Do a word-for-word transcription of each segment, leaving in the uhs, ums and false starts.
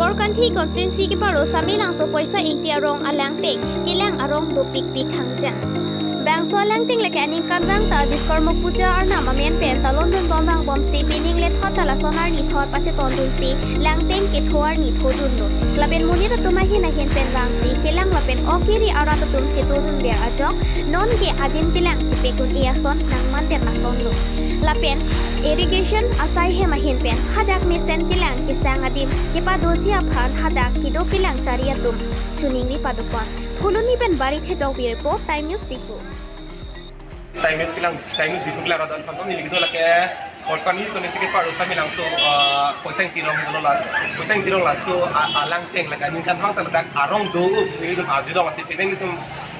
Korkanthi constituency keparo Samelangso Poisa Ingti arong alangteng kelang arong dopikpik hangjan. Bangso alangteng lake aningkanvang ta Biskormo Puja arnam amen pen talon dunbom vangbomsi pining lethot ta lason arni thot pachetondunsi langteng ketho arni thodunlo. Lapen monit atum ahin ahin pen vangsi kelang lapen ok kiri arat atum chetodunver ajok nonke adim kelang chepekun-e ason nangmandet asonlo. Lapen irrigation asai hem ahin pen hadak mesen kelang kesang adim kepadoji aphan hadak kedo kelang chari atum choningri padopon. Phuloni pen Barithe Tokbi report, Time News Diphu. Time News kelang, Time News Diphu kelang radon phantom neli kedo lake Korkanthi constituency keparo Samelangso, ah, Poisa Ingti arong dolo las. Poisa Ingti arong laso, ah, alangteng lake aningkanvang ta ladak arong do-o nelitum arjulong lasi penang nelitum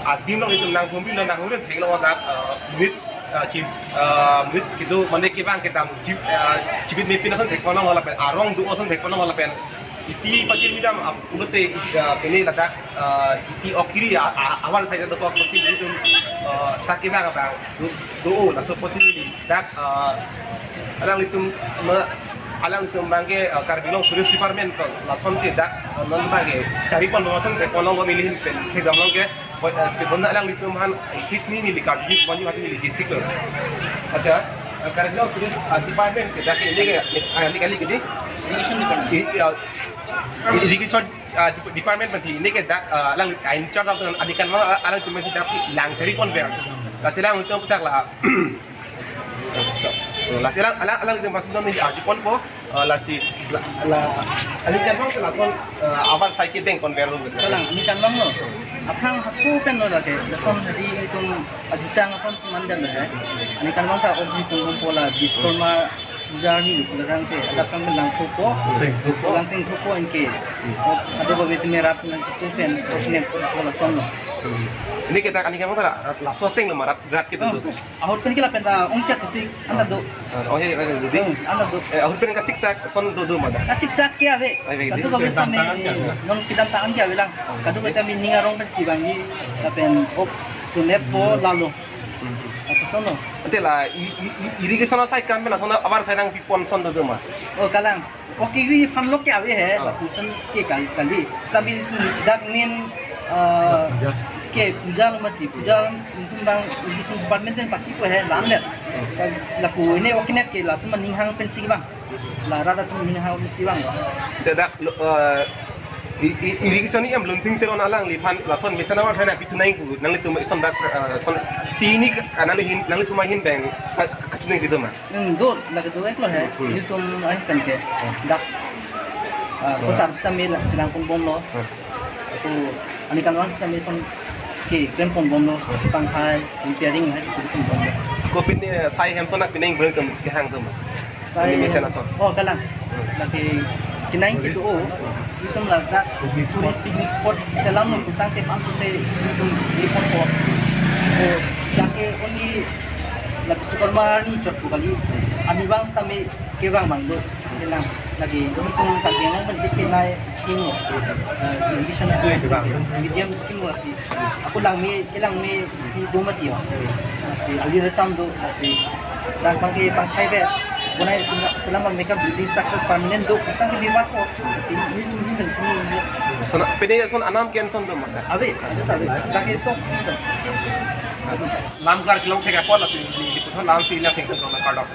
adim along nelitum nanghumrilo, nanghumri theklo dak, ah, monit, ah, chi, ah, monit kedo mane kevang kedam chi, ah, chibit mepin ason thekponlonglo lapen arong do-o ason thekponlonglo lapen isi pajir midam, ah, pulote, ah, pene ladak, ah, isi ok kiri, ah, ah, awan saja dokok pasti nelitum, ah, dak kevang abang do, do-o laso pasti neli dak, ah, alanglitum, ma, alanglitum abangke, ah, Karbi Anglong Forest Department ko lasonsi dak, ah, non abangke charipon lason thekponlonglo neli ahin pen thekdamlongke, ah, sebenarnya alanglitum aphan kit ni neli karju, pon ni mati neli jesik lo. Acha, ah, Karbi Anglong Forest, ah, Department si dak ini ke, ah, ini kali gini. Irrigation Department. I, ah, Irrigation, ah, dep-, department pensi ini ke dak, ah, alang in charge of aningkanvang, ah, alanglitum pensi dak lang chariponver. Lasi alanglitum puthak la, lasi alang, alang, alanglitum pensi non ini arjuponpo, ah, lasi la, la, aningkanvang si lason, ah, avar sai kedengponverlo. Kalang, aningkanvanglo. Aphrang hako penlo lake, lason hari itum ajutang aphansi mandamlo he. Aningkanvang ta ok kiri ponbompo la Biskormo Puja arni lo pulo tangte, adap kang langthupo, Langthupo. Langthupo anke. Ok, ado babe tumi rat nangchitu pen, ok, nempo lasonlo. Ini kita kan ikan mana? Rat, laso atenglo ma rat, rat kita Oh, tu. Ahut pen ke lapen ta ongchat tu, anta do. Ah, oh, iya, iya, jadi. Hmm, anta do. Eh, ahut pen kasiksak, son do do ma dak. Kasiksak ke ave. Ave, Kadokave jadi. Sitame, Kedamtang ke ave. Non kedamtang ke avelang. Oh, Kadokave jadi. Sitame ning arong pensi vangji, lapen ok tu nempo lalo. Hmm. Apa sono? Ante la, i, i, i, irrigation asai kan pen lason avar sai nangpipon son do do ma. Oh, kalang. Ok kiri aphanlo ke ave he, Oh. Lapuson ke kal-, kali. Sambil tu dak main, eh, Puja. Ke puja lo mati, puja lo itum abang irrigation department pen pakipo he, lamlet. Hmm. Lapu ini ok net ke latum aning hang pensi vang. La rat atum aning hang pensi vanglo. Dak, eh, i, i, irrigation ni em Lunsing Teron alangliphan lason mesen avar sai nangpithu nang pu, nanglitum ison dak, eh, son sini ke, ah, nangli hin, nanglitum ahin pen, ka, kachiningri do ma. Hmm, do, lake do-iklo he. Hmm. Itum ahin pen ke. Hmm. Dak, ah, Hmm. Kosar sitame la chelangponbomlo. Hmm. Ako aningkanvang sitame son ke klemponbomlo. Hmm. Pangkhai, repairing hai, klemponbomlo. Ko pin, eh, sai hem son nangpining bel kem kehang do ma. Sai Ini mesen ason. Oh, kalang. Hmm. Lake kenang Tourist. Kedo-o. Hmm. Itum ladak Picnic spot. Tourist picnic spot. Selam lo, hmm, putang ke pang pute itum report ko. Oh, jake only la Biskormo arni chot ko kali. Aningkanvang sitame kevang abang do. Kelang lake itum Karbi Anglong pen kepinai scheme lo. Eh, irrigation Itu yang kevang. Medium scheme lo si. Ako langme, kelang me si do mati ho. Si ali racham do, si dak abangke pangkhai be. Bonai sila, selam abangke building structure permanent do, putang ke bebak ho. Si ini tu ini dan ini. Son, pene son anam ke-en son do ma dak. Ave, ave, ave. Lake soft skill do. Lam klar kelong thek apot lasi di, di puthot lam si lam thek do ma kardom.